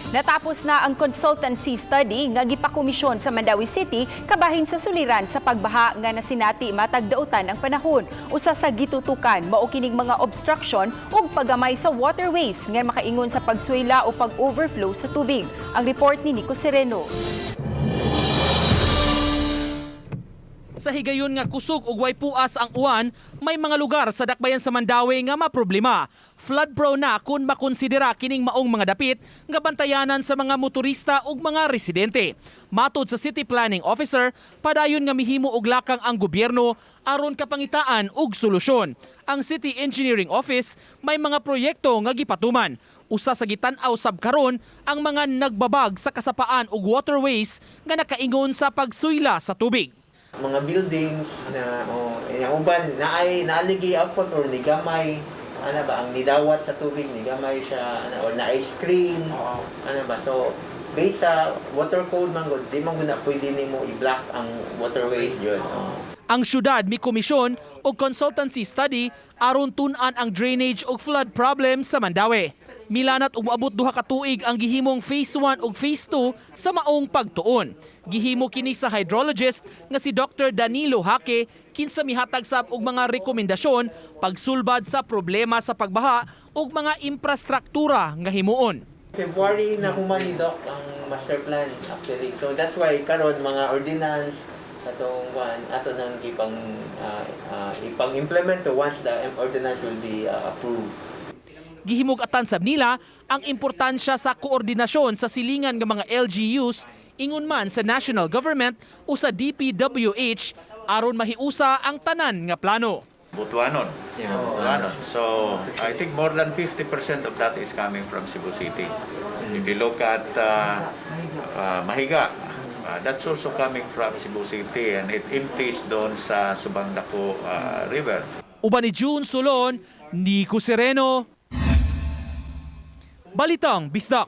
Natapos na ang consultancy study nga gipakomisyon sa Mandaue City kabahin sa suliran sa pagbaha nga nasinati matag dautan ang panahon. Usa sa gitutukan mao kining mga obstruction ug paggamay sa waterways nga makaingon sa pagsuyla o pag-overflow sa tubig. Ang report ni Nico Sereno. Sa higayon nga kusog ug way puas ang uwan, may mga lugar sa dakbayan sa Mandaue nga maproblema. Flood prone na kung makonsidera kining maong mga dapit nga bantayanan sa mga motorista ug mga residente. Matod sa City Planning Officer, padayon nga mihimo og lakang ang gobyerno aron kapangitaan og solusyon. Ang City Engineering Office may mga proyekto nga gipatuman. Usa sa gitan-aw sab karon ang mga nagbabag sa kasapaan ug waterways nga nakaingon sa pagsuyla sa tubig. Mga buildings na, oh, yung uban naay naaligi outfall or nigamay ana ba ang nidawat sa tubig, nigamay siya ana, or naay screen ana ba. So based sa water code man gud, di man gud na pwede nimo i-block ang waterways yun, oh. Ang syudad mi komisyon og consultancy study aron tun-an ang drainage ug flood problem sa Mandaue. Milanat og moabot 2 ka tuig ang gihimong phase 1 ug phase 2 sa maong pagtuon. Gihimo kini sa hydrologist nga si Dr. Danilo Hake, kinsa mihatag sab og mga rekomendasyon pagsulbad sa problema sa pagbaha ug mga infrastruktura nga himuon. February na human ni Doc ang master plan actually. So that's why karon mga ordinance atong one ato nang ipang ipang implement once the ordinance will be approved. Gihimug-atan sab nila ang importansya sa koordinasyon sa silingan ng mga LGUs, ingon man sa national government o sa DPWH, aron mahiusa ang tanan nga plano. Butuanon. Butuanon. So, I think more than 50% of that is coming from Cebu City. If you look at Mahiga, that's also coming from Cebu City and it empties doon sa Subangdaku River. Uban ni June Solon, Nico Sereno. Balitang Bisdak.